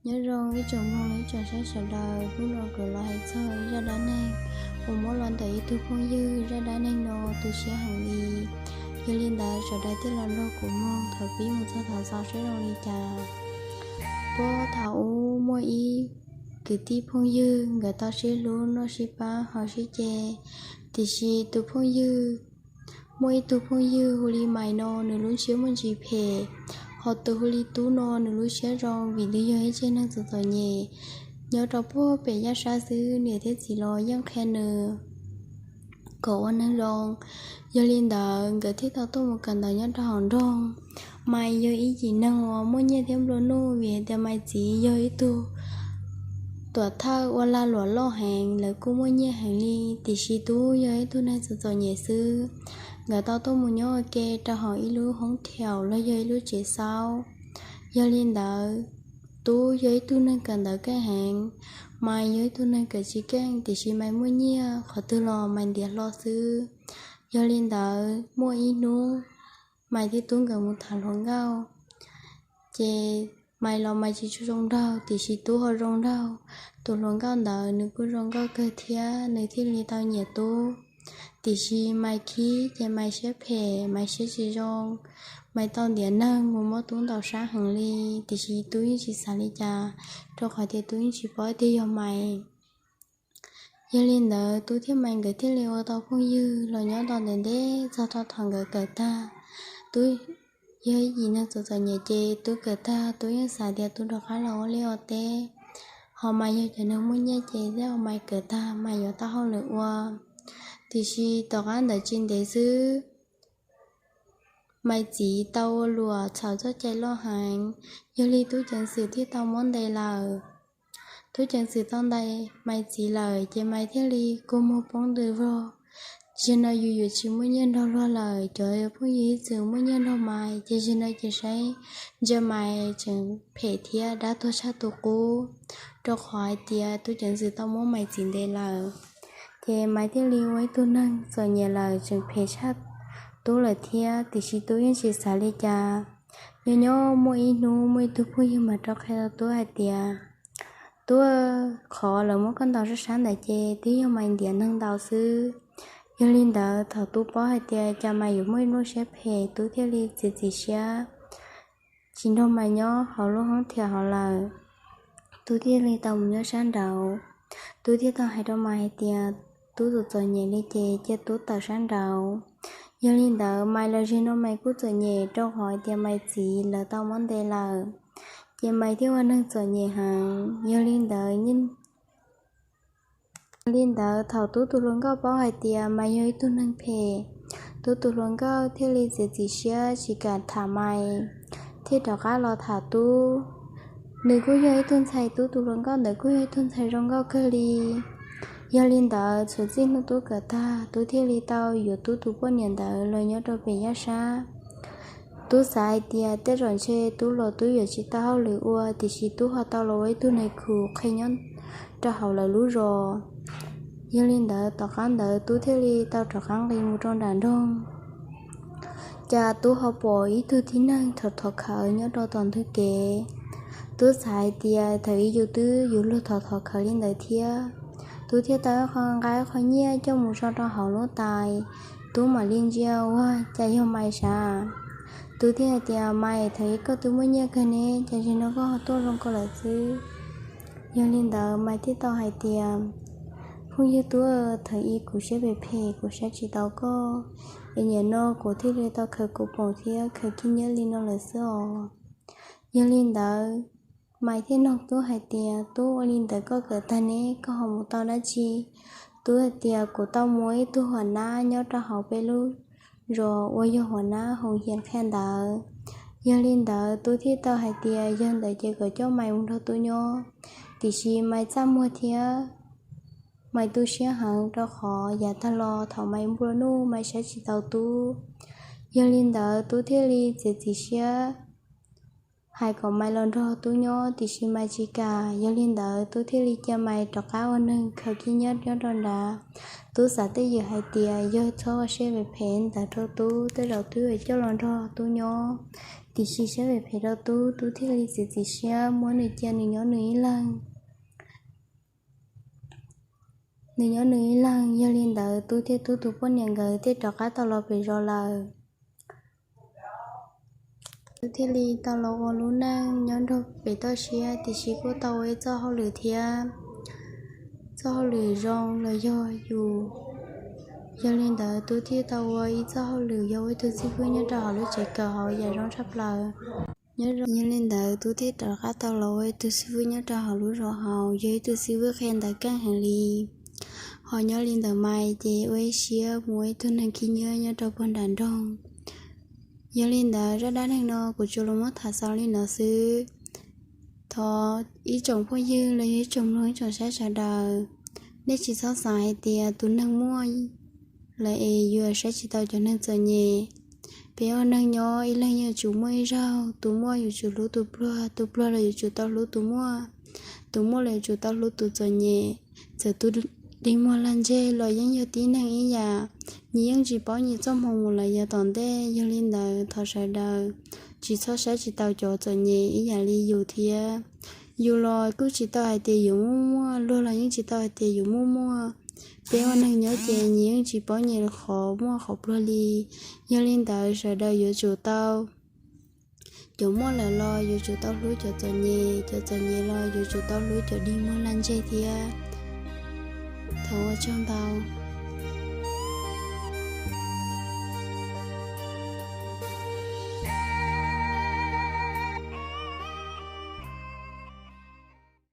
Nyob zoo ib tsoom mloog ib tsoom saib sawv daws, hnub no kuv los hais txog ib zaj dab neeg uas muab los ntawm ib tug phooj ywg. Zaj dab neeg no tu siab heev li, yog li ntawd sawv daws thiaj los nrog kuv mloog thaum pib mus txog thaum xaus seb zoo li cas. Puag thaum ub muaj ib kwv tij phooj ywg, nkawd tau sib hlub noj sib pab haus sib ce. Tiam sis tus phooj ywg, muaj ib tug phooj ywg hu li Maiv no, nws lub siab muaj ntsis phem, hos tus hu li Tub no nws lub siab zoo vim nws yog ib tsev neeg txom txom nyem. Nyob rau puag pem yaj sab xwb, niam thiab txiv los yeej qhia nws kom ua neeg zoo. Yog li ntawd nkawd thiaj tau tuaj mus kawm ntawv nyob rau hauv nroog. Maiv yog ib yim neeg uas muaj nyiaj thiab nplua nuj vim hais tias Maiv txiv yog ib tug tuam thawj ua lag luam loj heev, lawv kuj muaj nyiaj heev li. Tiam sis Tub yog ib tug neeg txom txom nyem xwb. Nkawd tau tuaj mus nyob ua ke rau hauv ib lub hoob thiaum los yog ib lub tsev xaub. Yog li ntawd, Tub yog ib tug neeg kawm ntawv keej heev, Maiv yog ib tug neeg kawm tsis keej, tiam sis Maiv muaj nyiaj qhov twg los Maiv ntiav hlo xwb. Yog li ntawd muaj ib hnub, Maiv thiab Tub nkawd mus tham hluas nkauj, ces Maiv los Maiv tsis tshua zoo nraug, tiam sis Tub ho zoo nraug. Tus hluas nkauj ntawd nws kuj zoo nkauj kawg thiab, nws thiaj li tau nyiam Tub. Tiam sis Maiv khib ces Maiv siab phem, Maiv siab tsis zoo. Maiv tau ntiav neeg mus muab Tub ntaus sab heev li, tiam sis Tub yeej tsis xav li cas, rau qhov tias Tub yeej tsis paub tias yog Maiv. Yog li ntawd Tub thiab Maiv nkawd thiaj li ua tau phooj ywg los nyob tau ntev ntev txog rau thaum nkawd kawm tag. Tub yog ib yim neeg txom txom nyem ces Tub kawm tag Tub yeej xav tias Tub rov qab los ua liaj ua teb, ho Maiv yog cov neeg muaj nyiaj ces thiaj ua Maiv kawm tag Maiv yuav tau hauj lwm ua. Tiam sis tom qab ntawd tsis ntev xwb, Maiv txiv tau ua luam txhaum txoj cai loj heev, yog li tub ceev xwm thiaj tau muab ntes lawm. Tub ceev xwm tau ntes Maiv txiv lawm ces Maiv thiaj li kua muag poob ntws vog. Zaum no yus yuav tsis muaj nyiaj nrog luag lawm, cov phooj ywg ib txwm muaj nyiaj nrog Maiv, ces zaum no ces saib ntsia Maiv tseem phem thiab dab tuag tshaj tus qub, rau qhov hais tias tub ceev xwm tau muab Maiv txiv ntes lawm. Ces Maiv thiaj li ua ib tug neeg txom nyem lawm tseem phem tshaj tub lawm thiab, tiam sis tub yeej tsis xav li cas. Nyob nyob muaj ib hnub muaj ib tug phooj ywg mas rov qhia rau tub hais tias, tub, qhov lawv muab koj ntaus sab sab ntawd ces twb yog Maiv ntiav neeg ntaus xwb. Yog li ntawd thaum tub paub hais tias cas Maiv yuav muaj ib lub siab phem, tub thiaj li txiav txim siab tsis nrog Maiv nyob hauv lub hoob thiam hauv lawm. Tub thiaj li tau mus nyob sab nraud. Tub thiaj tau hais rau Maiv hais tias tub txom txom nyem li ces cia tub tawm sab nraud. Yog li ntawd Maiv los zaum no Maiv kuj txom nyem rau qhov hais tias Maiv txiv lawv tau muab ntes lawm, ces Maiv thiaj ua neeg txom nyem heev. Yog li ntawd, yog li ntawd thaum tub tus hluas nkauj paub hais tias Maiv yog ib tug neeg phem, tub tus hluas nkauj thiaj li txiav txim siab tsis kam tham Maiv, thiaj rov qab los tham tub. Nws kuj yog ib tug ntxhais, tub tus hluas nkauj ntawd kuj yog ib tug ntxhais zoo nkauj kawg li. Yog li ntawd txhua txij hnub tub kawm tag tub thiaj li tau yuav tub tus poj niam ntawd los nyob rau pem yaj sab. Tub xav hais tias tej zaum ntshe tub los tub yuav tsis tau hauj lwm ua, tiam sis tub ho tau los ua ib tug nais khu qhia nyob rau hauv lawv lub zos. Yog li ntawd tom qab ntawd tub thiaj li tau rov qab nqis mus rau nram nroog. Cas tub ho pom ib tug tib neeg thov thov khawv nyob rau tom ntug kev. Tub xav hais tias thaum ub yus twb yuav luag thov thov khawv li ntawd thiab. Tub thiaj tau ib qho nqa ib qho nyiaj coj mus tso rau hauv lub tais. Tub mam li ntsia ua cas yog Maiv sav. Tub thiaj hais tias, Maiv, thaum ub koj twb muaj nyiaj kawg ne, cas zaum no koj ho tuaj zoo ko lawm xwb? Yog li ntawd Maiv thiaj tau hais tias, phooj ywg tub, thaum ub kuv siab phem phem kuv saib tsis taus koj, es nim no kuv thiaj li tau khaws kuv poom thiab khaws khib nyiab li no lawm xwb os. Yog li ntawd Maiv thiaj nug tub hais tias, tub, ua li ntawd koj kawm tag ne koj ho mus tau dab tsi? Tub hais tias, kuv tau mus ua ib tug huam nab nyob rau hauv peb lub zos uas yog huam nab hoos hias qhia ntawv. Yog li ntawd tub thiaj tau hais tias yog ntawd ces kom coj Maiv mus nrog tub nyob. Tiam sis Maiv txaj muag thiab Maiv tu siab heev rau qhov yav tag los thaum Maiv nplua nuj Maiv saib tsis taus tub. Yog li ntawd tub thiaj li txiav txim siab hais kom Maiv los nrog tub nyob, tiam sis Maiv tsis kam. Yog li ntawd tub thiaj li cia Maiv rov qab ua neeg khaws khib nyiab nyob rau nrad. Tub xav twj ywm hais tias yog txhob ua siab phem phem ntawd rau tub, tej zaum tub yuav coj los nrog tub nyob. Tiam sis siab phem phem rau Tub, Tub thiaj li txiav txim siab muab nws cia nws nyob nws ib leeg. Nws nyob nws ib leeg, yog li ntawd Tub thiab Tub tus poj niam nkawd thiaj rov qab tau los pem zos lawm. Tub thiaj li tau los ua lub neej nyob nrog pem toj siab, tiam sis kuj tau ua ib txoj hauj lwm thiab, txoj hauj lwm zoo los yog yus. Yog li ntawd Tub thiaj tau ua ib txoj hauj lwm yog ua ib tug xib fwb nyob rau hauv lub tsev kawm hauv yam zoo tshaj plaws. Nyob zoo, yog li ntawd Tub thiaj rov qab tau los ua ib tug xib fwb nyob rau hauv lub zos hauv, yog ib tug xib fwb qhia ntawv keej heev li. Ho nyob li ntawd mas ces ua ib siab mus ua ib tug neeg khib nyiab nyob rau puag nram nroog. Yog li ntawd zaj dab neeg no kuv tsuas los muab tham xaus li no xwb. Thov ib tsoom phooj ywg los yog ib tsoom mloog ib tsoom saib sawv daws, nej tsis txhob xav hais tias tus neeg muaj lawm es yuav saib tsis taus cov neeg txom nyem. Peb ua neeg nyob ib leeg yuav tsum muaj ib zaug, tus muaj yuav tsum hlub tus pluag, tus pluag los yuav tsum tau hlub tus muaj, tus muaj los yuav tsum tau hlub tus txom nyem. Txawm tus dig muag lag ntseg los yeej yog tib neeg ib yam, nyias yeej tsis paub nyias txoj hmoo mus lawm yav tom ntej. Yog li ntawd thov sawv daws tsis txhob saib tsis taus cov txom nyem ib yam li yus thiab. Yus los kuj tsis tau hais tias yus muaj muaj, luag los yeej tsis tau hais tias yus muaj muaj. Peb ua neeg nyob ces nyias yeej tsis paub nyias qhov muaj qhov pluag li. Yog li ntawd sawv daws yuav tsum tau, cov muaj lawm los yuav tsum tau hlub cov txom nyem, cov txom nyem los yuav tsum tau hlub cov dig muag lag ntseg thiab. Thov ua tsaug ntau.